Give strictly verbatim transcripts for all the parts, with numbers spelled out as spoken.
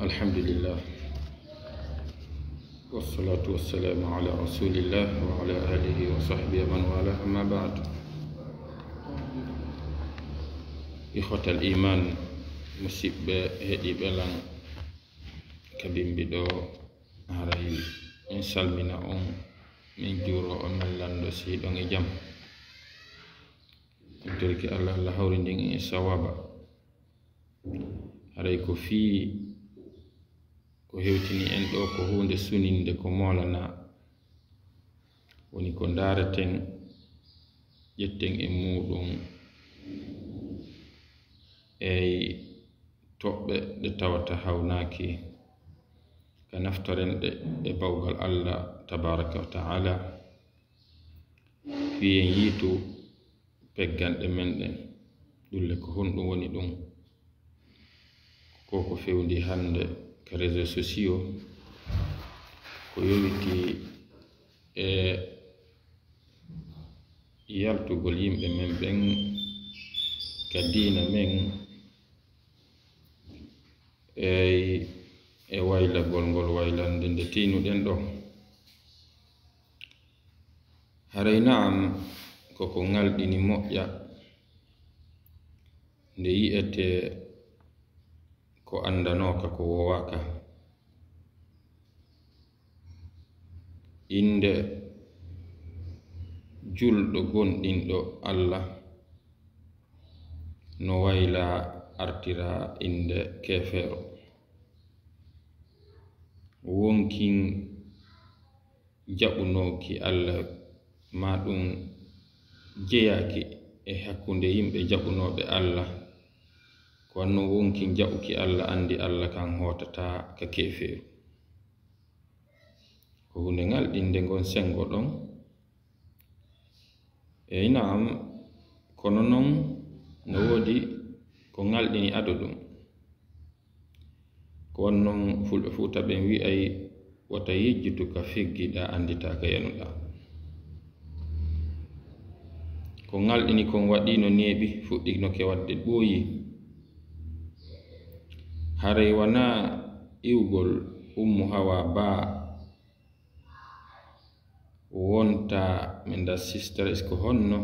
Alhamdulillah. Wassalatu wassalamu ala rasulillah wa ala alihi wa sahbihi wa man wala, amma ba'd. Ikhwatal iman, musidɓe heɗiiɓe lan ka bimbi ɗo, haray en salmina on, min juuro on, min lanndo si hiɗon e jam. En torike Allah, Allah hawrindin en e sawaba. Haray ko fii ko hewtini en ɗo ko huunde suninde ko moolana, woni ko ndaareten, ƴetten e muuɗum e toɓɓe ɗe tawata hawnaaki ka naftoren ɗe e bawgal Allah tabaraka wa ta'ala, fii en yiitu pegganɗe men ɗen. Ɗun le ko honɗun woni ɗun? Ko ko fewndi hannde ka réseaux sociaux, ko yowitii e yaltugol yimɓe men ɓen ka diina men, e, e waylagol ngol waylande nde tiinuɗen ɗo. Haray na'am, ko ko ŋalɗini moƴƴa, nde yi'etee ko anndanooka ko woowaaka. Innde julɗo gomɗinɗo Allah no waylaa artira innde keefeero. Wonkin jaɓunooki Allah, maa ɗun jeyaaki e hakkunde yimɓe jaɓunooɓe Allah, ko wanno wonkin jaɓuki Allah, anndi Allah kan hootataa ka keefeeru. Ko huunde ŋalɗinde ngon senngo ɗon. Eey, na'am, kono non no woodi ko ŋalɗini ado ɗun. Ko wanno Fulɓe Fuuta ɓen wi'ay, "Wota yejjitu ka feggiɗaa, annditaa ka yanuɗaa." Ko ŋalɗini kon waɗii no neeɓi, fuɗɗinoke waɗde ɓooyi. Haray wanaa iwgol Ummu Hawa baa wonta mi nda sisters ko honno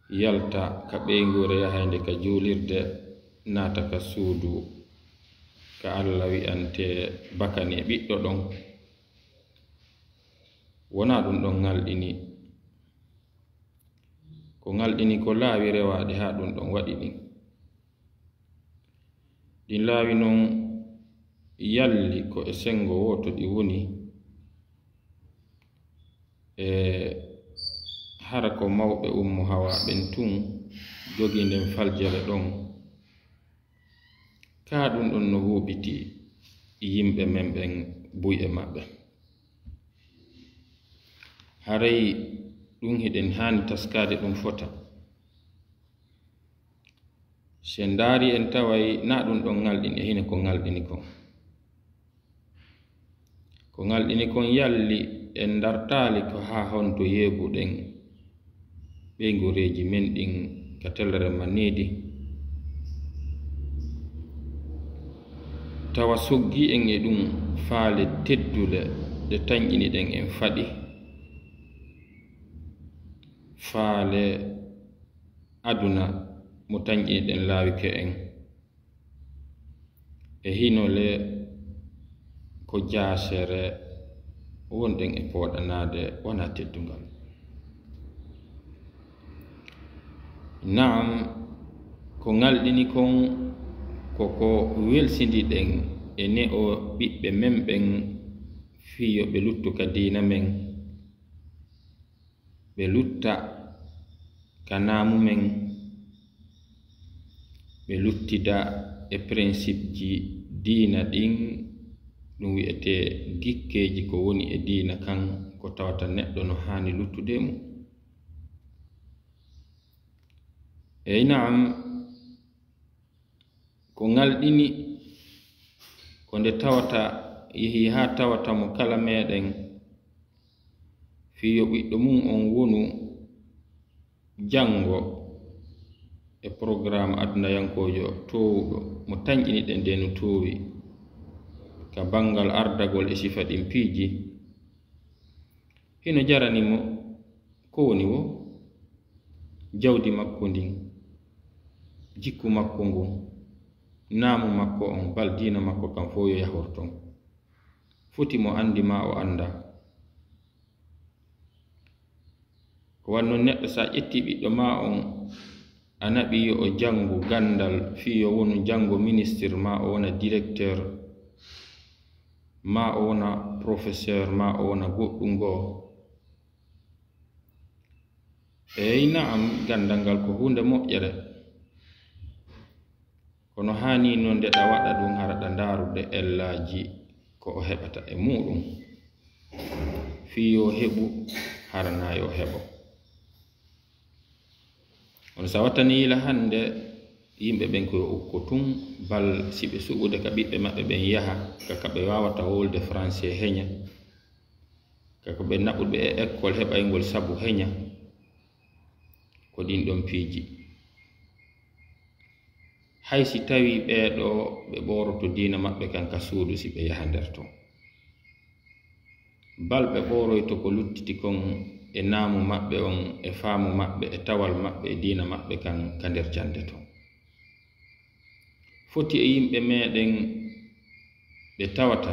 yalta ka ɓeynguure yahaynde ka juulirde, naata ka suudu ka Alla wi'antee bakane ɓiɗɗo ɗon. Wonaa ɗun ɗon ŋalɗini. Ko ŋalɗini ko laawi rewaaɗi haa ɗun ɗon waɗi ɗin. Ɗin laawi non yalli ko e senngo wooto ɗi woni, e hara ko mawɓe Ummu Hawa ɓen tun jogii nden faljere ɗon. Kaa ɗun ɗon no wuuɓiti yimɓe men ɓen buy e maɓɓe. Haray ɗun hiɗen haani taskaade ɗun fota. Si en ndaari en taway naa ɗun ɗon ŋalɗini, e hino ko ŋalɗini kon. Ko ŋalɗini kon yalli en ndartaali ko haa honto yeebuɗen ɓeynguureeji men ɗin ka tellere maniidi. Tawa soggii en e ɗun faale teddule ɗe tanƴiniɗen en faɗi. Faale aduna mo tanƴiniɗen laawike en. E hino le ko jaasere wonɗen e pooɗanaade wonaa teddungal. Naam, ko ŋalɗini kon ko ko welsindiɗen e ne'o ɓiɓɓe men ɓen fii yo ɓe luttu ka diina men. Ɓe lutta ka naamu men, ɓe luttida e principeji diina ɗin, ɗun wi'etee gikkeeji ko woni e diina kan, ko tawata neɗɗo no haani luttude e mun. Eey, naam, ko ŋalɗini ko nde tawata Yehi haa tawata mo kala meeɗen fii yo ɓiɗɗo mum on wonu janngo e porogaram adunayankoojo toowuɗo mo tanƴiniɗen de no toowi ka banngal ardagol e sifa ɗin piiji. Hino jarani mo ko woni woo jawdi makko ndin, jikku makko ngun, naamu makko on, bal diina makko kan fow yo yahor ton. Foti mo anndi maa o anndaa. Ko wanno neɗɗo, so a ƴetti ɓiɗɗo maa on, a naɓi yo o janngu ganndal fii yo wonu janngo ministre, maa o wona directeur, maa o wona professeur, maa o wona goɗɗum goo. Eey, na'am, ganndal ngal ko huunde moƴƴere. Kono haani non nde ɗa waɗa ɗum, hara ɗa ndaarude ellaaji ko o heɓata e muuɗum. Fii yo heɓu, hara naa yo heɓo. Kono so a wattani yila hannde, yimɓe ɓen ko yo ukko tun, bal si ɓe suɓude ka ɓiɓɓe maɓɓe ɓen yaha ka, ka ɓe waawata wolde français heña, ka ko ɓe naɓuɓe e école heɓaygol sabu heña, ko ɗin ɗon piiji. Hay si tawii ɓee ɗoo ɓe ɓooroto diina maɓɓe kan ka suudu, si ɓe yaha nder ton, bal ɓe ɓooroyto ko luttiti kon e naamu maɓɓe on, e faamu maɓɓe, e tawal maɓɓe, e diina maɓɓe kan ka nder jannde ton. Foti e yimɓe meeɗen ɓe tawata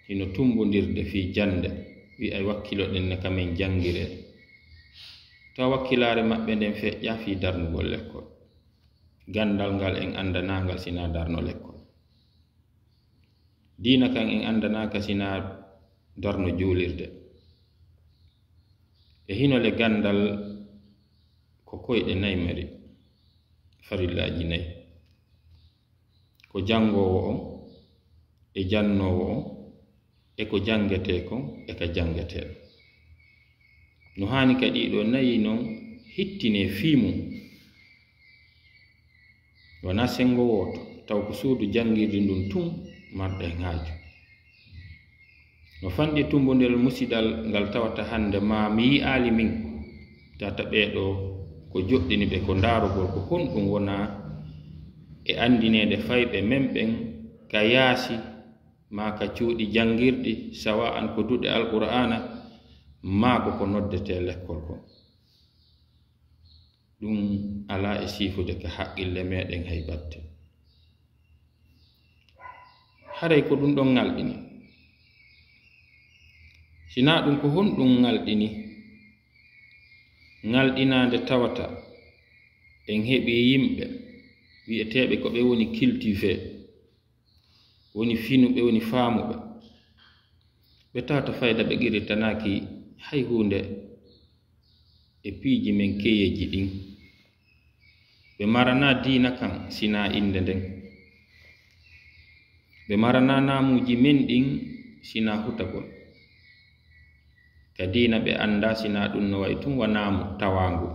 hino tumbondirde fii jannde, wi'ay wakkiloɗen ne ka men janngiree. Tawa wakkilaare maɓɓe nden feƴƴaa fii darnugol lekkol. Ganndal ngal en anndanaa ngal sinaa darno lekkol. Diina kan en anndanaaka sinaa darno juulirde. E hino le ganndal ko koyɗe nay mari, farillaaji nay. Ko janngoowo on, e jannoowo on, e ko janngetee kon, e ka janngetee. No haani ka ɗii ɗoo nayi non hittinee fii mum. Wanaa senngo wooto, taw ko suudu janngirde ndun tun marɗen haaju. No fanɗi e tumbondiral musidal ngal tawata hannde maa mi yi'aali min, tata ɓee ɗoo ko joɗɗini ɓe ko ndaarugol ko honɗum wonaa e anndineede fayɓe men ɓen ka yaasi, maa ka cuuɗi janngirɗi, sawa'an ko duɗe Alqur'aana, maa ko ko noddetee lekkol kon. Ɗum alaa e siifude ka haqqille meeɗen hay batte. Haray ko ɗum ɗon ŋalɗini. Sinaa ɗum, ko honɗum ŋalɗini? Ŋalɗinaande tawata en heɓii yimɓe wi'eteeɓe ko ɓe woni cultivé, woni finuɓe, woni faamuɓe. Ɓe tawata fayda ɓe qirritanaaki hay huunde e piiji men keyeeji ɗin. Ɓe maranaa diina kan sinaa innde nden. Ɓe maranaa naamuuji men ɗin sinaa hutagol. Ka diina ɓe anndaa sinaa ɗum no wayi tun wa naamu tawaangu.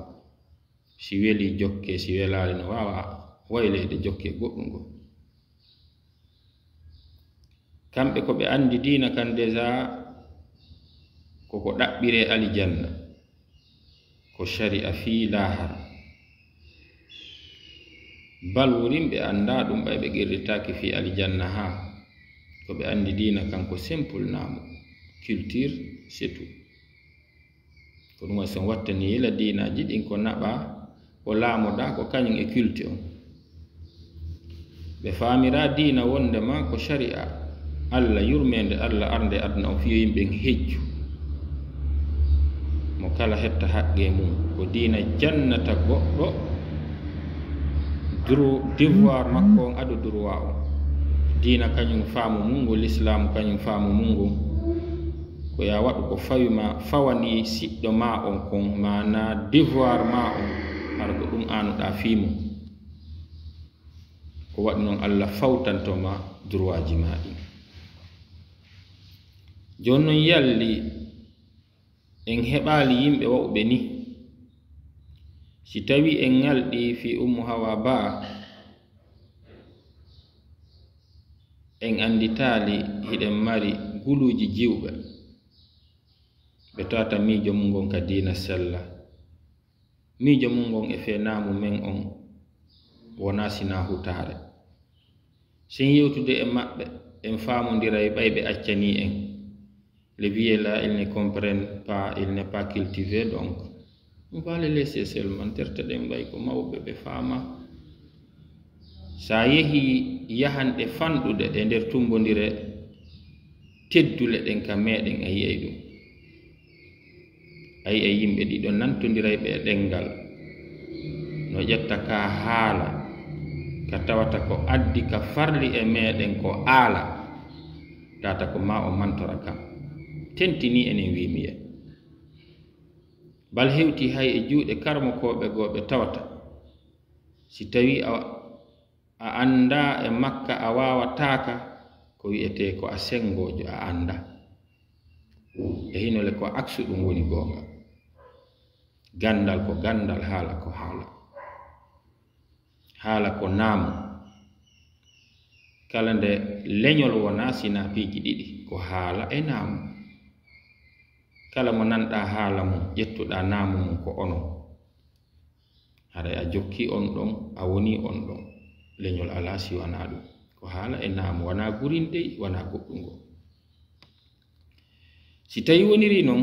Si welii jokkee, si welaali no waawa wayleyde jokkee goɗɗum goo. Kamɓe ko ɓe anndi diina kan déjà ko ko ɗaɓɓiree alijanna, ko shari'a fii laahara. Bal wurin ɓe anndaa ɗum, ɓay ɓe qirritaaki fii alijanna haa. Ko ɓe anndi diina kan ko simple naamu, culture, c'est tout. Ko ɗum waɗi, si on wattanii yila diinaaji ɗin ko naɓaa, ko laamoɗaa, ko kañum e culte on. Ɓe faamiraa diina wonndema ko shari'a Alla, yurmeende Alla arnde aduna on fii yo yimɓe hejju. Mo kala hetta haqqee mum, ko diina jannata goɗɗo dro-, devoir makko on ado droit on. Diina kañum faamu mum ngu, Lislaamu kañum faamu mum ngu. Ko yaa waɗu ko fawi ma, fawani siɗɗo ma on kon, maanaa devoir ma on, hara ko ɗum aanuɗaa fii mum. Ko waɗi non Alla fawtanto ma droitji ma ɗin. Jooni non yalli en heɓaali yimɓe wa'uɓe ni? Si tawii en ŋalɗii fii Ummu Hawa Ba, en annditaali hiɗen mari huluuji jiwɓe, ɓe tawata miijo mum ngon ka diina sella. Miijo mum ngon e fee naamu men on wonaa sinaa hutaare. Si en yewtude e maɓɓe, en faamondiray ɓay ɓe accanii en. Les vieux là, ils ne comprennent pas, ils n'est pas cultivé, donc on va les laisser seulement, terteɗen ɓay ko mawɓe ɓe faama. Sa yehi yahanɗe fanɗude e nder tumbondire teddule ɗen ka meɗen, a yi'ay ɗum. A yi'ay yimɓe ɗiɗo nantondirayɓe e ɗenngal, no ƴetta ka haala ka tawata ko addi ka farli e meɗen ko aala, tata ko ma o mantora kam. Tentinii enen wiimiye. Bal hewtii hay e juuɗe karamokooɓe goo ɓe tawata, si tawii a, a anndaa e makka, a waawataaka, ko wi'etee ko a senngoojo, a anndaa. E hino le ko aksu ɗum woni goonga. Ganndal ko ganndal, haala ko haala. Haala ko naamu. Kala nde leñol wonaa sinaa piiji ɗiɗi, ko haala e naamu. Kala mo nanɗaa haala mum, ƴettuɗaa naamu mum ko onon. Haray a jokkii on ɗon, a wonii on ɗon. Leñol alaa si wanaa ɗum. Ko haala e naamu, wanaa gurindey, wanaa goɗɗum ngoo. Si tawii wonirii non,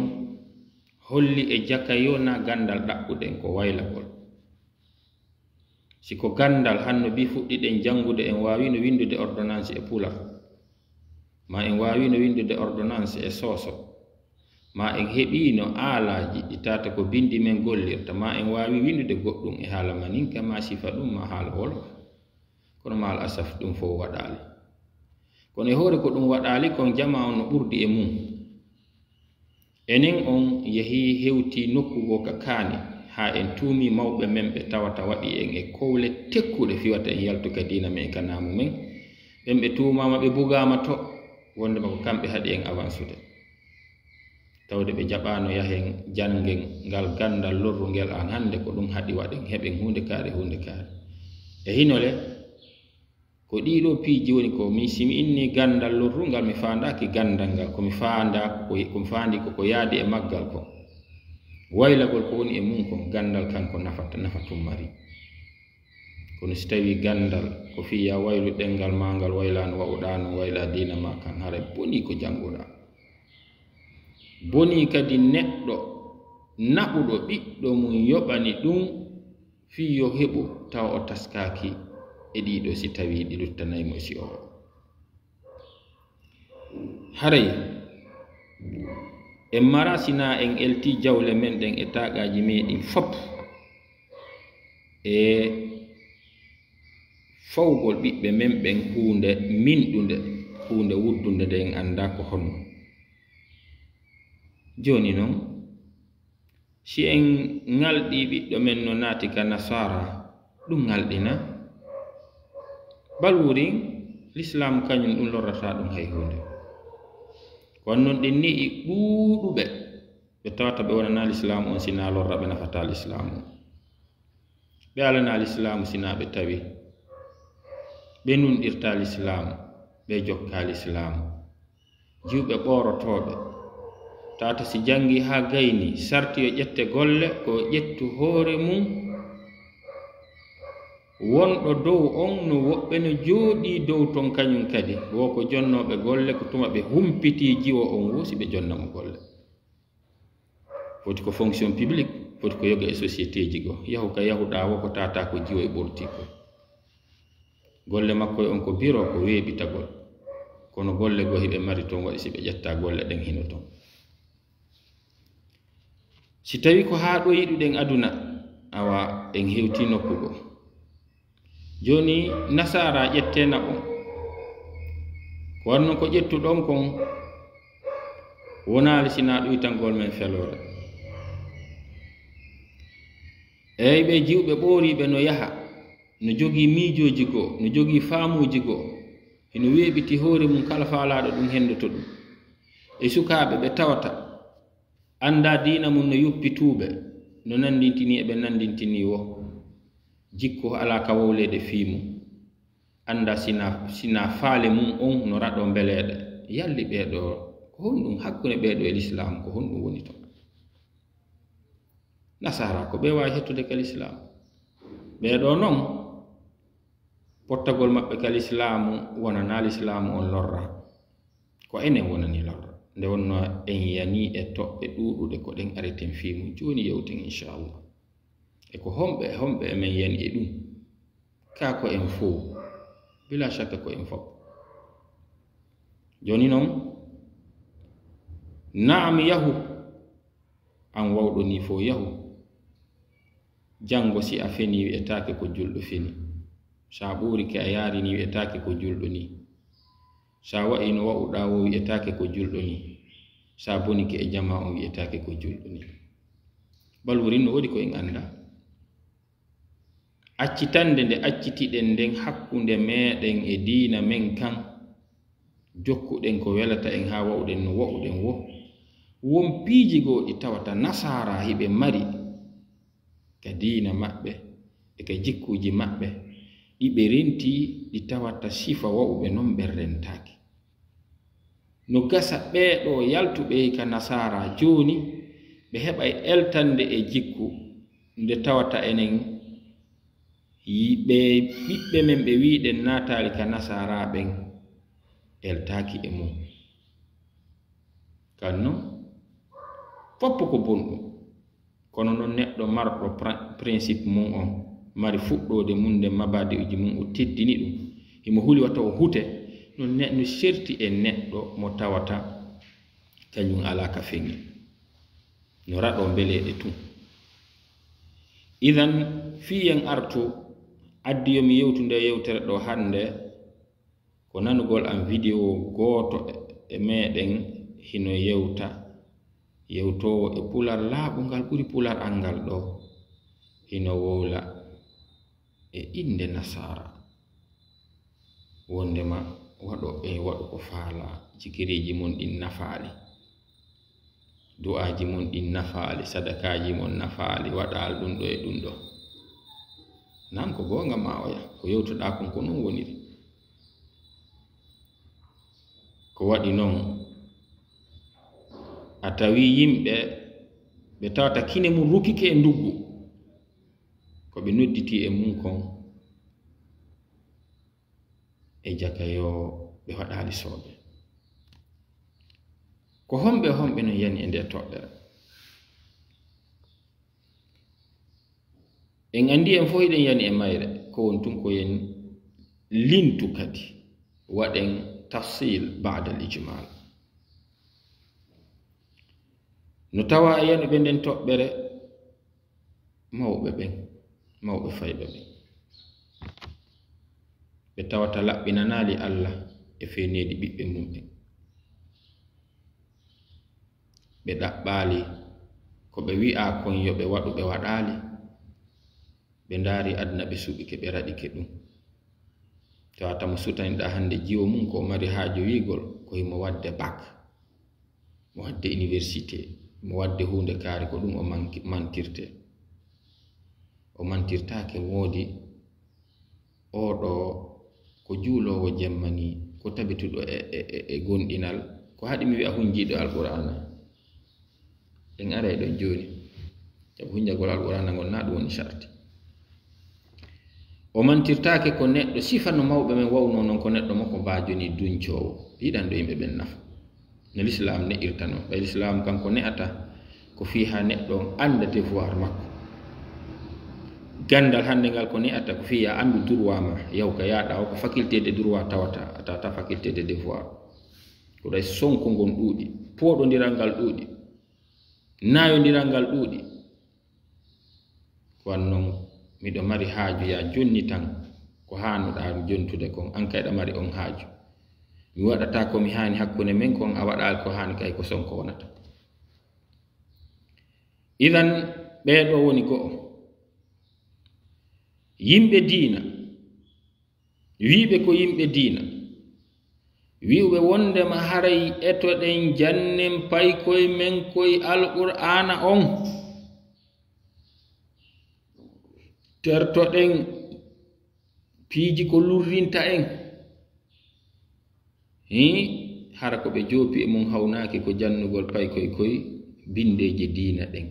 holli e jaka yo naa ganndal ɗaɓɓuɗen ko waylagol. Si ko ganndal, hanno bi fuɗɗiɗen janngude, en waawiino winndude ordonnance e pulaar, maa en waawiino winndude ordonnance e sooso, maa en heɓiino aalaaji ɗi tata ko binndi men gollirta, maa en waawi winndude goɗɗum e haala maninka, maa sifa ɗum, maa haala wolof. Kono maal asaf, ɗum fof waɗaali. Kono e hoore ko ɗum waɗaali kon, jamaa on no ɓurdi e mum. Enen on yehii hewtii nokku goo ka kaani, haa en tuumii mawɓe men ɓe tawata waɗi en e kowle tekkuɗe fiwata en yaltu ka diina men e ka naamu men. Ɓen ɓe tuumaama, ɓe bugaama to, wonndema ko kamɓe haɗi en avansude. Tawde ɓe jaɓaano yahen janngen ngal ganndal lorrungel an hannde, ko ɗum haɗi waɗen heɓen huunde kaari, huunde kaari. E hino le, ko ɗii ɗoo piiji woni ko mi, si mi innii ganndal lorrungal, mi faandaaki ganndal ngal, ko mi faandaa ko, ko mi faandi ko, ko yaadi e maggal ko. Waylagol ko woni e mum kon, ganndal kanko nafata, nafa tun mari. Kono si tawii ganndal ko fii yaa waylu ɗenngal maa ngal, waylaano wa'uɗaa non, waylaa diina maa kan, haray bonii ko jannguɗaa. Bonii kadi neɗɗo naɓuɗo ɓiɗɗo mum yoɓani ɗum fii yo heɓu, tawa o taskaaki e ɗii ɗoo, si tawii ɗi luttanay mo si o. Haray en maraa sinaa en eltii jawle men ɗen e taaƴaaji meɗen fop e fawgol ɓiɓɓe men ɓen huunde minɗunde, huunde wuddunde nde en anndaa ko honno. Jooni non, si en ŋalɗii ɓiɗɗo men no naati ka nasaara, ɗum ŋalɗina? Bal wurin, lislaamu kañum ɗum lorrataa ɗum hay huunde. Ko non ɗin nii e ɗuuɗuɓe ɓe tawata ɓe wonanaa lislaamu on, sinaa lorra, ɓe nafataa lislaamu on. Ɓe alanaa lislaamu sinaa ɓe tawi ɓe nunɗirtaa lislaamu, ɓe jokkaa lislaamu. Jiwɓe ɓoorotooɓe, tawata si janngii haa gaynii, sarti yo ƴette golle, ko ƴettu hoore mum wonɗo dow on, no woɓɓe no jooɗii dow ton kañum kadi. Wo ko jonnooɓe golle, ko tuma ɓe humpitii jiwo on, wo si ɓe jonna mo golle. Foti ko fonction publique, foti ko yoga e société ji goo. Yahu ka yahuɗaa wo ko tata ko jiwo e ɓorti ko. Golle makko e on ko biro, ko weeɓitagol. Kono golle goo hiɓe mari ton, waɗi si ɓe ƴetta golle ɗen hino ton. Si tawi ko haa ɗo yiɗuɗen aduna, awa en hewti nokku goo. Jooni nasaara ƴettee naɓon. Ko wanno ko ƴettuɗon kon wonaali sinaa ɗuytangol men feloore. Eey, ɓe jiwɓe ɓooriiɓe no yaha, no jogii miijooji goo, no jogii faamuuji goo, hino weeɓiti hoore mum, kala faalaaɗo ɗum henndoto ɗum. E sukaaɓe ɓe tawata anndaa diina mum, no yoppi tuuɓe, no nanndintinii e ɓe nanndintinii wo. Jikku alaa ka wowleede fii mum. Anndaa sinaa, sinaa faale mum on no raɗoo mbeleeɗe. Yalli ɓee ɗoo Ko honɗum hakkunde ɓee ɗo e lislaamu, ko honɗum woni ton? Nasaara ko ɓe waawi hettude ka lislaamu. Ɓee ɗo non, pottagol maɓɓe ka lislaamu wonanaa lislaamu on lorra. Ko enen wonani lorra. Nde wonno en yanii e toɓɓe ɗuuɗuɗe ko ɗen areten fii mum. Jooni yewten, inchallah. E ko homɓe e homɓe e men yani e ɗum? Kaa ko en fow? Bila shakka ko en fow. Jooni non, naam, yahu. An wawɗo nii fow, yahu. Janngo si a fenii, wi'etaake ko julɗo feni. Sa ɓuurike a yaari nii, wi'etaake ko julɗo nii. Sa wa'i no wa'uɗaa woo, wi'etaake ko julɗo nii. Sa bonike e jamaa on, wi'etaake ko julɗo nii. Balwurin no woodi ko en anndaa. Accitande nde accitiɗen nden hakkunde meɗen e diina men kan, jokkuɗen ko welata en haa wa'uɗen no wa'uɗen woo. Won piiji goo ɗi tawata nasaara hiɓe mari ka diina maɓɓe e ka jikkuuji maɓɓe, ɗi ɓe renti, ɗi tawata sifa wa'uɓe non ɓen rentaaki. No gasa ɓee ɗoo yaltuɓe ka nasaara jooni, ɓe heɓay eltande e jikku nde tawata enen yi-, ɓe ɓiɓɓe men ɓe wi'uɗen naataali ka nasaara ɓen eltaaki e mum. Kan non, foppo ko bonɗum. Kono non neɗɗo marɗo pra-, principe mum on, mari fuɗɗoode mum nden, mabadi'uji mum, o teddini ɗum, himo huli wata o hute, non ne-, no serti e neɗɗo mo tawata kañum alaa ka feŋi. No raɗoo mbeleeɗe tun. Idan, fii en artu, addi yo mi yewtu nde yewtere ɗoo hannde, ko nanugol am video gooto e, e meɗen hino yewta, yewtoowo e pular laaɓungal ɓuri pular angal ɗoo, hino wowla e innde nasaara, wondema waɗo e waɗu ko faalaa, jikiriiji mun ɗin nafaali. Du'aaji mun ɗin nafaali, sadakaaji mun nafaali, waɗaali ɗum ɗo e ɗum ɗo. Nan ko goonga maa oya, ko yewtuɗaa kon ko non woniri. Ko waɗi non, a tawi yimɓe ɓe tawata kine mun rukike e nduggu, ko ɓe nodditii e mun kon, e jaka yo ɓe waɗaali soɓe. Ko homɓe homɓe no yani e nde toɓɓere? En anndi en fof hiɗen yani e mayre, ko won tun ko yen lintu kadi, waɗen tafsil ba'da al ijmal. No tawa e yanuɓe nden toɓɓere, mawɓe ɓen, mawɓe fayɓe ɓen. Ɓe tawata laɓɓinanaali Alla e feeneedi ɓiɓɓe mum ɓen. Ɓe ɗaɓɓaali ko ɓe wi'aa kon yo ɓe waɗu, ɓe waɗaali. Ɓe ndaari aduna, ɓe suɓike, ɓe raɗike ɗum. Tawata mo sutaniɗaa hannde jiwo mum ko o mari haaju wi'ugol ko himo waɗde bak, mo waɗde université, mo waɗde huunde kaari, ko ɗum o manki-, mantirte. O mantirtaake moodi oo ɗo ko juuloowo jemma nii, ko tabituɗo e, e, e, e gomɗinal, ko haɗi mi wi'a hunjiiɗo Alqur'aana. En aray ɗon jooni. Sabu hunjagol Alqur'aana ngol, naa ɗum woni sarti. O mantirtaake ko neɗɗo, sifa no mawɓe men wawnoo non, ko neɗɗo mo ko baajo nii, duncoowo, yiɗanɗo yimɓe ɓen nafa. No Lislaam ne'irta non. Ɓay Lislaam kanko ne'ata ko fii haa neɗɗo on annda devoir makko. Ganndal hannde ngal ko ne'ata ko fii yo a anndu droit ma. Yahu ka yaaɗaa o ko faculté de droit tawata, a tawata faculté de devoir. Ko ɗay sonko ngon ɗuuɗi, pooɗondiral ngal ɗuuɗi, naayondiral ngal ɗuuɗi. Ko wan non, miɗo mari haaju yo a jonnitan ko haanuɗaa jontude kon, an kay ɗa mari on haaju. Mi waɗataa ko mi haani hakkunde men kon, a waɗaali ko haani kay ko sonko wonata. Idan, ɓee ɗoo woni go'o. Yimɓe diina, wi'uɓe ko yimɓe diina, wi'uɓe wondema haray etoɗen, jannen paykoy men koy Alqur'aana on, tertoɗen piiji ko lurrinta en. Hii, hara ko ɓe joopi e mum hawnaaki ko jannugol paykoy koy binndeeje diina ɗen.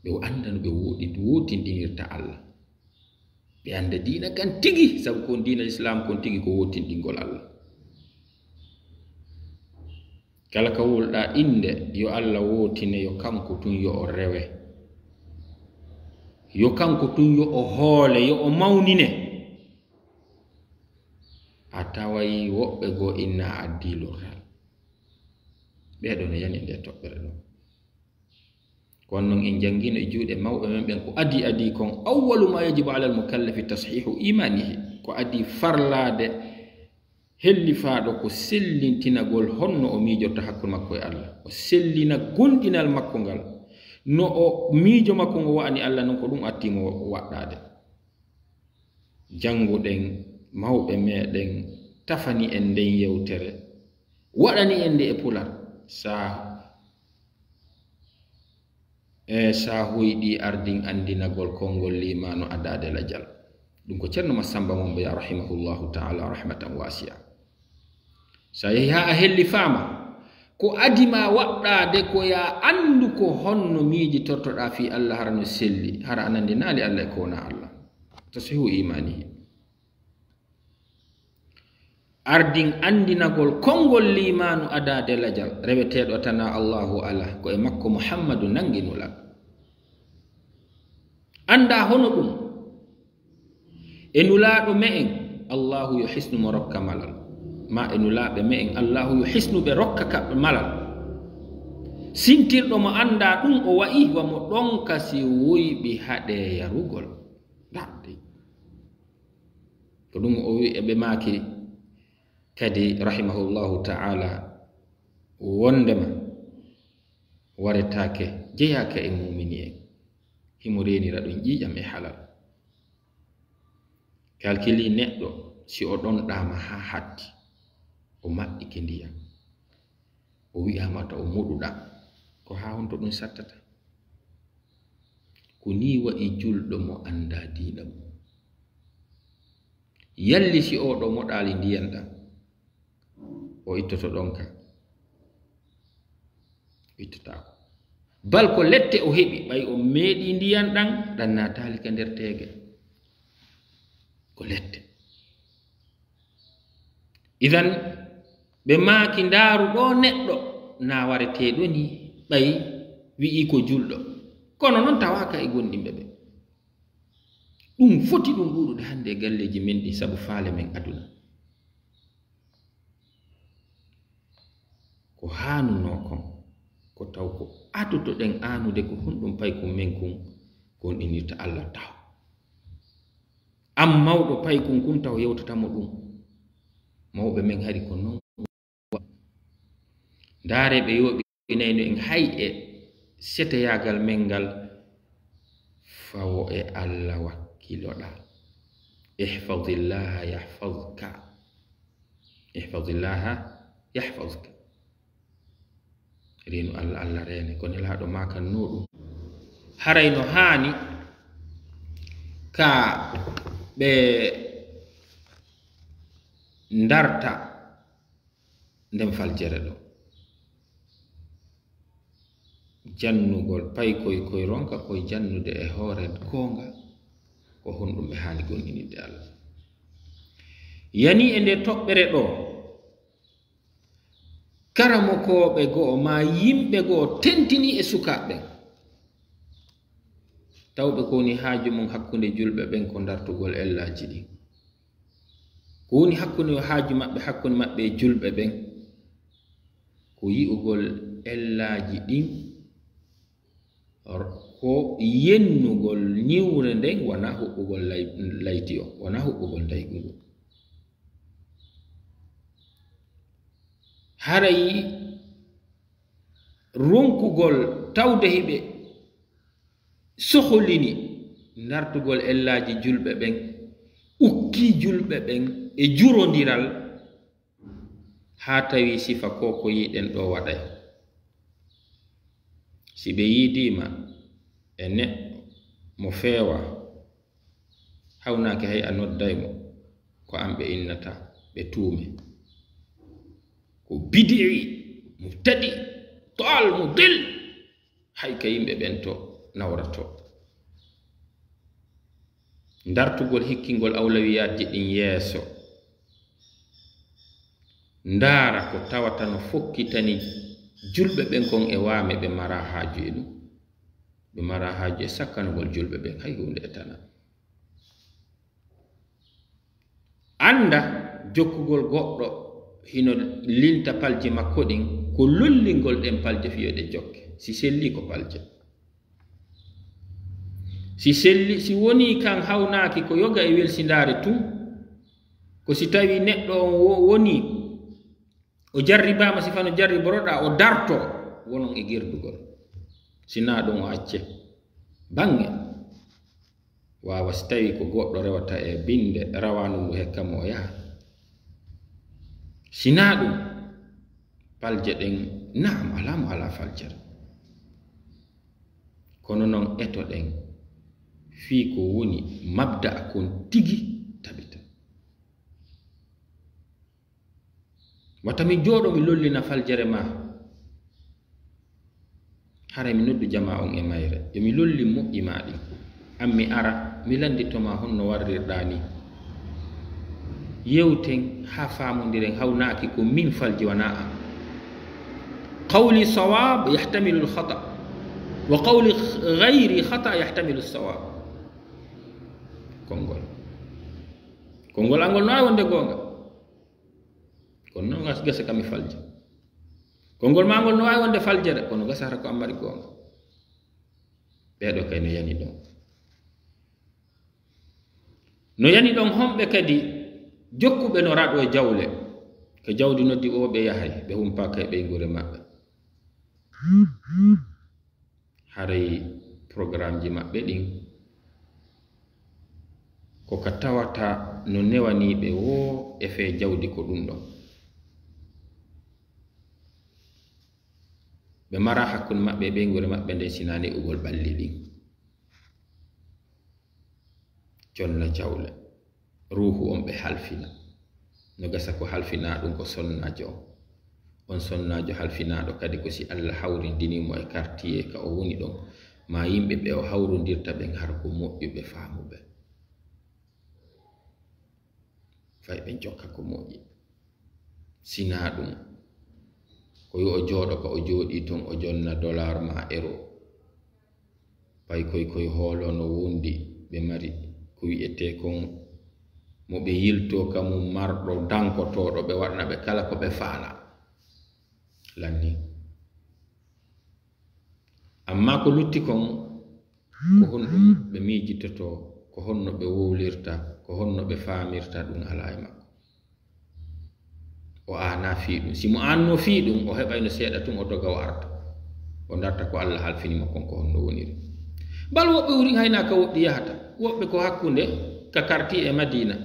Ɓe annda no ɓe wooɗi-, wootinɗinirta Allah. Ɓe annda diina kan tigi, sabu kon diina Islaam kon tigi ko wootinɗingol Allah. Kala ka wowluɗaa innde, yo Allah wootine, yo kanko tun yo o rewe. Yo kanko tun yo o hoole, yo o mawnine. A taway woɓɓe goo inna addii lorral. Ɓee ɗoo no yani e nde toɓɓere ɗoo. Kono non en janngiino e juuɗe mawɓe men ɓen ko adii adii kon, awwalu ma yajibu alal mukallafi tashihu imanihi. Ko adii farlaade hellifaaɗo ko sellintinagol honno o miijorta hakkunde makko e Allah. O sellina gomɗinal makko ngal. No o miijo makko ngo wa'ani Allah non, ko ɗum attii mo waɗɗaade. Jannguɗen, mawɓe meɗen tafani en nden yewtere, waɗani en nde e pular. Sa, e sa hoyɗi ardin anndinagol konngol liimaanu adaade lajal. Ɗum ko Ceerno Massamba Mombeya, rahimahullahu ta'ala, rahmatan wasi'a. Sa yehi haa a hellifaama, ko adii ma waɗɗaade ko ya anndu ko honno miijitortoɗaa fii Allah, hara no selli, hara a nanndinaali Allah e ko wonaa Allah. Tashihu imanihi. Ardin anndinagol konngol liimaanu adaade lajal, reweteeɗo tanaa Allahu alaa, ko e makko Muhammadu nanngi Nulaaɗo. Anndaa hono ɗum. E Nulaaɗo me'en, Allaahu yo hisnu mo rokka malal. Ma e Nulaaɓe me'en, Allaahu yo hisnu ɓe rokka ka malal. Sintirɗo mo anndaa ɗum, o wa'i wa mo ɗonka si wuyɓi haɗee yarugol. Daɗde. Ko ɗum o wi-, e ɓe maaki kadi, rahimahullahu ta'ala, wonndema waretaake, jeyaaka e muumini en. Himo reenira ɗum ƴiiƴam e halal. Kalkili neɗɗo, si o ɗonɗaama haa hatti, o maɓɓike ndiyam, o wi'aama ta o moɗuɗaa, ko haa honto ɗum sattata? Ko nii wa'i julɗo mo anndaa diina mum. Yalli si oo ɗoo moɗaali ndiyan ɗan, o ittoto ɗon ka? O ittotaako. Bal ko lette o heɓi, ɓay o meeɗi ndiyan ɗan, ɗan naataali ka nder teege. Ko lette. Idan, ɓe maaki, ndaaru ɗoo neɗɗo, na wareteeɗo nii, ɓay wi'i ko julɗo. Kono non tawaaka e gomɗinɓe ɓe. Ɗum foti ɗum ɗuuɗude hannde e galleeji men ɗin sabu faale men aduna. Ko haanunoo kon, ko taw ko adotoɗen aanude ko honɗum paykun men kun gomɗinirta Allah taho. An mawɗo paykun kun taw yewtata mo ɗum. Mawɓe men hari ko non. Ndaaree ɓe yooɓinayno en hay e seteyaagal men ngal, fawo e Allah wakkiloɗaa. Ihfazillaha yahfazka. Ihfazillaha yahfazka. Reenu Allah, Allah reene. Ko Nelaaɗo maakannoo ɗum. Haray no haani ka ɓe ndarta nden faljere ɗoo. Jannugol paykoy koy ronka koy jannude e hoore goonga, ko honɗum ɓe haani gomɗinirde Allah. Yani e nde toɓɓere ɗoo, karamokooɓe go'o maa yimɓe go'o tentinii e sukaaɓe ɓen. Tawɓe ko woni haaju mum hakkunde julɓe ɓen ko ndartugol ellaaji ɗin. Ko woni hakkunde haaju maɓɓe, hakkunde maɓɓe e julɓe ɓen, ko yi'ugol ellaaji ɗin, r-, ko yennugol niwre nden, wonaa huɓɓugol lay-, layti on, wonaa huɓɓugol ndaygu ngun. Haray ronkugol tawde hiɓe soholini ndartugol ellaaji julɓe ɓen, ukkii julɓe ɓen e jurondiral, haa tawi sifa ko ko yi'ɗen ɗoo waɗay. Si ɓe yiidiima e neɗɗo mo feewaa, hawnaaki hay a nodday mo, ko an ɓe innata, ɓe tuume. Ko bidi'i, mubtadi, dal, mudil. Hay ka yimɓe ɓen to nawrato. Ndartugol hikkingol awlawiyaatji ɗin yeeso. Ndaara ko tawata no fokkitani julɓe ɓen kon e waame, ɓe mara haaju e ɗum. Ɓe mara haaju e sakkanugol julɓe ɓen hay huunde e tana. Annda jokkugol goɗɗo hino linta palje makko ɗin, ko lollingol ɗen palje fii yo ɗe jokke. Si selli ko palje. Si selli, si woni kan hawnaaki ko yoga e welsindaare tun, ko si tawi neɗɗo on wo-, woni o jarribaama, si fano jarriboroɗaa, o darto, wonon e girdugol. Si naa ɗum o acce. Baŋŋe. Waawa si tawi ko goɗɗo rewata e binde, rawaandu ndu hekka mo o yaha. Si naa ɗum, palje ɗen, naam, alaa mo alaa faljere. Kono non etoɗen fii ko woni mabda kon tigi tabita. Wata mi jooɗo mi lollina faljere ma. Haray mi noddu jamaa on e mayre. Yo mi lolli moƴƴi maa ɗin. An mi ara, mi lanndito ma honno warrirɗaa ni. Yewten haa faamondiren, hawnaaki ko min falji, wanaa an. Qawli sawab yahtamilu al-khata. Wa qawli ghayri khata yahtamilu sawab. Konngol. Konngol angol no waawi wonde goonga. Kono non gas-, gasa kami falja. Konngol maa ngol no waawi wonde faljere, kono gasa hara ko an mari goonga. Ɓeeɗo kay no yani ɗon. No yani ɗon homɓe kadi jokkuɓe no raɗo e jawle. Ko jawdi noddi o, ɓe yahay, ɓe humpaaka e ɓeynguure maɓɓe. Haray programmeji maɓɓe ɗin ko ka tawata no newanii ɓe woo e fee jawdi ko ɗum ɗon. Ɓe mara hakkunde maɓɓe e ɓeynguure maɓɓe nden sinaa ne'ugol ɓalli ɗin. Jonna jawle. Ruuhu on ɓe halfina. No gasa ko halfinaa ɗum ko sonnaajo on. On sonnaajo halfinaaɗo kadi ko si Allah hawrindinii mo e kartiyee ka o woni ɗon, maa yimɓe ɓe o hawrondirta ɓen hara ko moƴƴuɓe faamuɓe. Fay ɓen jokka ko moƴƴi. Sinaa ɗum, ko yo o jooɗo ka o jooɗii ton, o jonna dollar maa euro. Paykoy koy hoolo no wondi, ɓe mari ko wi'etee kon mo ɓe yiltoo ka mum, marɗo dankotooɗo, ɓe waɗana ɓe kala ko ɓe faalaa. Lanni. Amma ko lutti kon, ko honɗum ɓe miijitotoo, ko honno ɓe wowlirta, ko honno ɓe faamirta, ɗum alaa e makko. O aanaa fii ɗum. Si mo aanno fii ɗum, o heɓayno seeɗa tun, o doga o arta. O darta ko Allah halfini mo kon, ko honno woniri. Bal woɓɓe wurin hayna ka woɗɗi yahata. Woɓɓe ko hakkunde ka karti e Madina.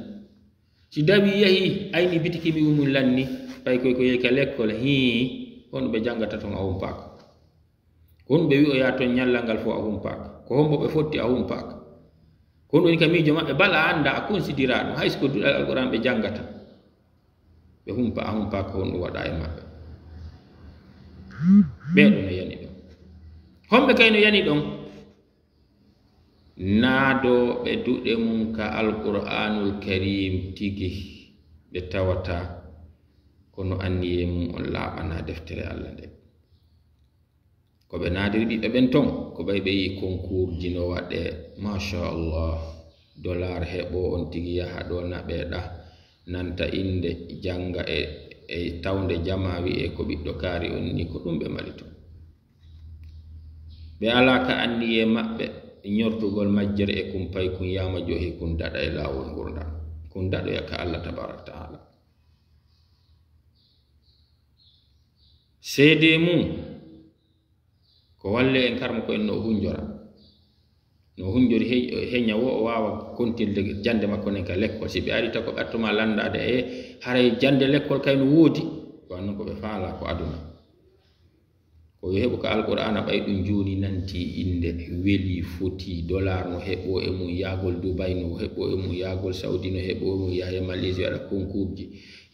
Si dawi yahi, ayni bitiki mi umum lanni, paykoy ko yehi ka lekkol, hii, honɗum ɓe janngata ton a humpaaka. Ko honɗum ɓe wi'oyaa ton ñallal ngal fof a humpaaka. Ko hombo ɓe fotti a humpaaka. Ko honɗum woni ka miijo maɓɓe, bal a annda, a considéra ɗum, hay so ko duɗal Alquraan ɓe janngata. Ɓe humpa, a humpaaka, ko honɗum waɗaa e maɓɓe. Ɓeeɗo no yani ɗon. Homɓe kay no yani ɗon? Naadooɓe duɗe mum ka Alqur'aanul Kariim tigi, ɓe tawata kono anniyee mum on laaɓanaa deftere Allah nden. Ko ɓe naadiri ɓiɓɓe ɓen ton, ko ɓay ɓe yi'i konkuurji no waɗee, machallah, dollar heɓoo on tigi yaha ɗo naɓee ɗa, nanta innde, jannga e, e tawnde jamaa wi'ee ko ɓiɗɗo kaari on ni, ko ɗum ɓe mari ton. Ɓe alaa ka anniyee maɓɓe ñortugol majjere e kun pay kun yaama johi kun daɗa e laawol ngurndan. Kun daɗoya ka Allah tabaaraka ta'ala. Seedee mum ko walle en karma ko en no o hunjora. No o hunjori he-, heña wo o waawa kontilde jannde makko nden ka lekkol. Si ɓe ari ta ko ɓe attuma lanndaade e haray jannde lekkol kay no woodi. Ko annon ko ɓe faalaa ko aduna. Ko yo heɓu ka Alqur'aana ɓay ɗum jooni nanti innde, weli, foti, dollar no heɓoo e mum, yaagol Dubai no heɓoo e mum, yaagol Saudi no heɓoo e mum, yaha e Malaisie waɗa konkuurji,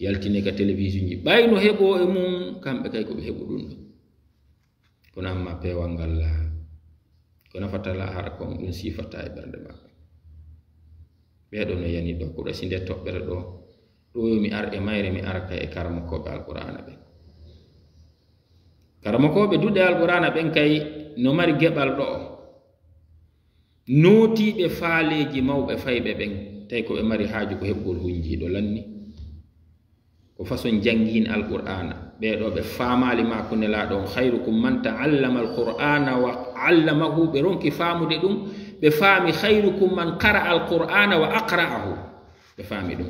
yaltine ka télévision ji, ɓay no heɓo e mum, kamɓe kay ko ɓe heɓu ɗum ɗo. Kono amma peewal ngal laa, ko nafata laa, hara kon ɗum siifata e ɓernde maɓɓe. Ɓeeɗo no yani ɗo, ko ɗo si nde toɓɓere ɗo, ɗo yo mi ar e mayre, mi ara kay e karamokooɓe Alqur'aana ɓen. Karamokooɓe duɗe Alqur'aana ɓen kay no mari geɓal ɗo. Nootiiɓe faaleeji mawɓe fayɓe ɓen, tawi ko ɓe mari haaju ko heɓugol hunjiiɗo lanni. Ko façon janngiin Alqur'aana. Ɓeeɗo ɓe faamaali maaku Nelaaɗo on, "Khayrukum man ta'allama al-Qur'ana wa 'allamahu", ɓe ronki faamude ɗum, ɓe faami, "Khayrukum man qara'a al-Qur'ana wa aqra'ahu." Ɓe faami ɗum.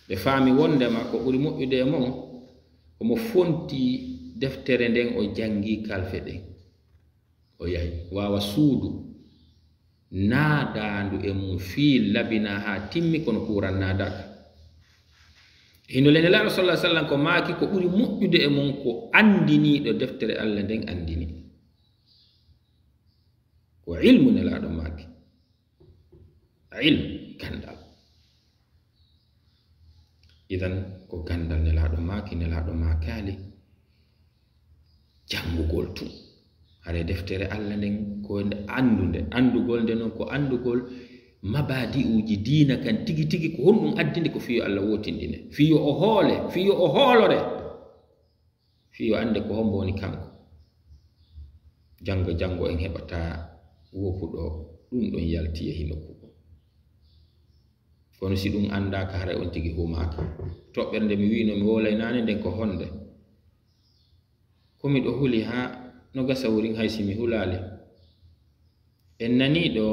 Ɓe faami wondema ko ɓuri moƴƴude e mon, ko mo fonti deftere nden, o janngi kalfe ɗen. O yahi, waawa suudu naadaandu e mum fii labina haa timmi, kono kuuran naadaaka. Hino le Nelaaɗo sallallahu alaihi wasallam ko maaki, ko ɓuri moƴƴude e mum ko anndiniiɗo deftere Allah nden anndini. Ko ilmu Nelaaɗo maaki. Ilmu, ganndal. Idan, ko ganndal Nelaaɗo maaki, Nelaaɗo maakaali. Janngugol tun. Hare deftere Allah nden ko nde anndude. Anndugol nde non ko anndugol mabadi'uuji diina kan tigi tigi, ko honɗum addi nde, ko fiyo Allah wootindine. Fiyo o hoole, fiyo o hoolore. Fiyo annde ko hombo woni kanko. Janngo, janngo en heɓata wopuɗo ɗum ɗon yalti e hino kuɓo. Kono si ɗum anndaaka, haray on tigi humaaka. Toɓɓere nde mi wi'ino mi wowlay naane nden ko honde? Ko miɗo huli haa no gasa wurin hay si mi hulaali. En nanii ɗo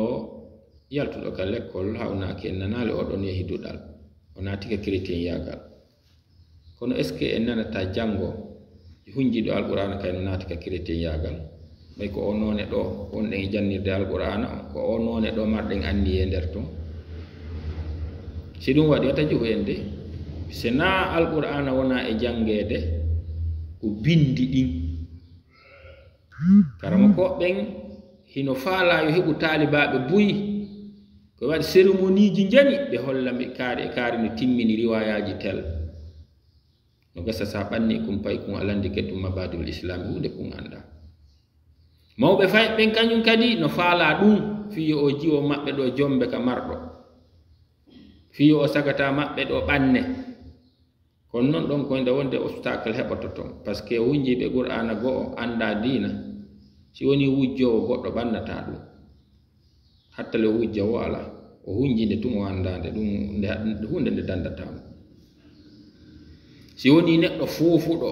yaltuɗo ka lekkol hawnaaki, en nanaali o ɗon yahi duɗal. O naati ka keretiyaagal. Kono est-ce que en nanata janngo hunjiiɗo Alqur'aana kay no naati ka keretiyaagal? Ɓay ko o noone ɗo wonɗen e jannirde Alqur'aana on, ko o noone ɗo marɗen anniyee nder ton. Si ɗum waɗi, wata juhu en de. Si naa Alqur'aana wona e janngeede, ko binndi ɗin. Karamokooɓe ɓen hino faalaa yo heɓu taalibaaɓe buy. Ko waɗi seremoniiji njani, ɓe holla mi kaari e kaari no timmini riwaayaaji tel. No gasa sa ɓanni kun pay kun alandi ke ɗum mabadiul islami, huunde kun annda. Mawɓe fay ɓen kañum kadi no faalaa ɗum, fii yo o jiwo maɓɓe ɗo jombe ka marɗo. Fii yo o sagata maɓɓe ɗo ɓanne. Kono non ɗon koynda wonde obstacle heɓoto ton. Parce que wunjiiɓe Qur'aana go'o annda diina, si woni wujjoowo goɗɗo ɓannata ɗum. Hatta le wujja wo ala, o hunjinde tun o annda nde ɗum, nde, huunde nde dandata mo. Si woni neɗɗo fuufuɗo,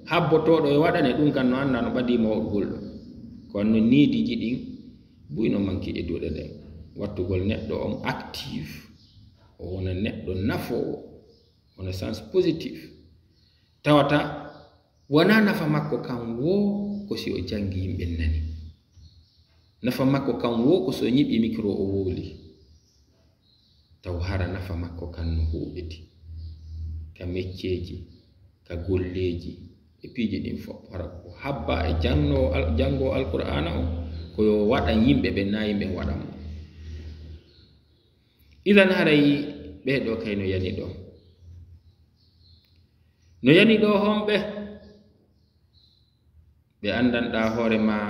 habbotooɗo e waɗane ɗum kan no annda no ɓadii mo waɗugol ɗum. Kono non niidiiji ɗin buy no manki e duɗe ɗen. Wattugol neɗɗo on active, o wona neɗɗo nafoowo, wona sens positif. Tawata wona nafa makko kan woo ko si o jangi yimɓe nani. Nafa makko kan woo ko si o ñiɓi micro o wowli. Taw hara nafa makko kan no huuɓiti. Ka mecceeji, ka golleeji, e piiji ɗin fof. Hara ko habba e janno al-, jango Alqur'aana on, ko yo waɗan yimɓe ɓen, na yimɓe waɗan mo. Idan haray ɓee ɗoo kay no yani ɗoo. No yani ɗoo homɓe? Ɓe anndanɗaa hoore maa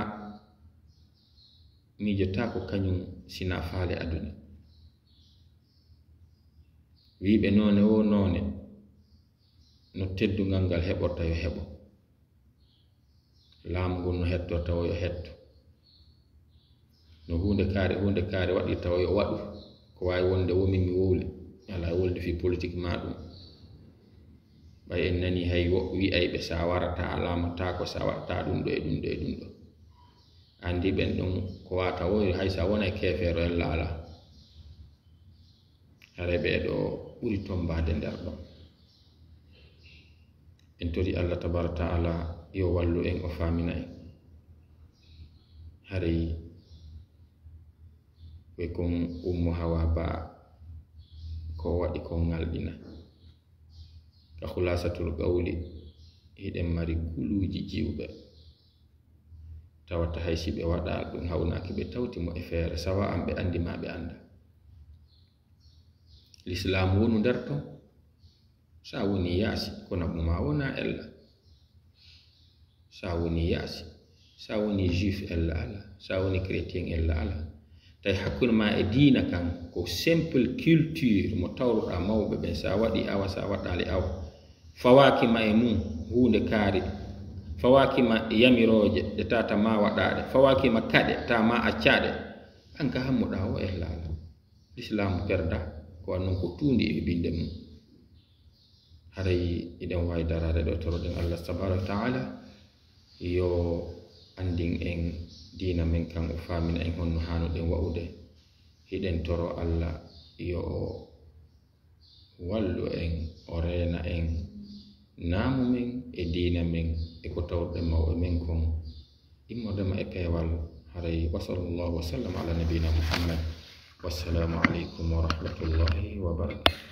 miijotaako kañum sina faale aduna. Wiiɓe noone woo noone, no teddungal ngal heɓorta yo heɓo. Laamu ngun no hettorta woo yo hetto. No huunde kaare, huunde kaare waɗirta woo yo waɗu. Ko waawi wonde woo min mi wowli. Alaa wolde fii politik maa ɗum. Ɓay en nanii hay woɓɓe wi'ayɓe sa warata a laamataako, sa waɗata ɗum ɗo e ɗum ɗo e ɗum ɗo. Anndi ɓen ɗum ko waata woo hay sa wona e keefeero en laala. Haray ɓee ɗoo ɓuri tombaade nder ɗon. En tori Allah tabaaraka ta'ala yo wallu en, o faamina en. Haray ɓe kon Ummu Hawa Ba ko waɗi kon ŋalɗina. Ka Khulasatul Qawli hiɗen mari guluuji jiwɓe. Tawata hay si ɓe waɗa ɗum hawnaaki ɓe tawti mo e feere, sawa an ɓe anndi ma ɓe annda. Lislaam wonu nder ton. Sa woni yaasi, ko naɓu ma wona ella. Sa woni yaasi, sa woni juif ella ala, sa woni chrétien ella ala. Tawi hakkunde ma e diina kan ko simple culture mo tawruɗa mawɓe ɓen, sa waɗi awa, sa waɗɗali awa. Fawaaki ma e mum huunde kaari, fawaaki ma e yamirooje ɗe tata ma waɗaɗe, fawaaki ma kaɗe ta ma accaɗe. An ka hammuɗa o ella ala. Lislaamu perda ko an non ko tuundi e binde mum. Haray iɗen waawi daraade ɗo, toroɗen Allah tabaaraka wa taala yo anndin en diina men kan, o faamina en honno haanuɗen wa'ude. Hiɗen toro Allah yo o wallu en, o reena en naamu men e diina men e ko tawruɗen mawɓe men kon immorde ma e peewal. Haray wa sallallahu wa sallam ala nabiyina Muhammad. Wassalaamu aleykum wa rahmatullahi wa barakatuh.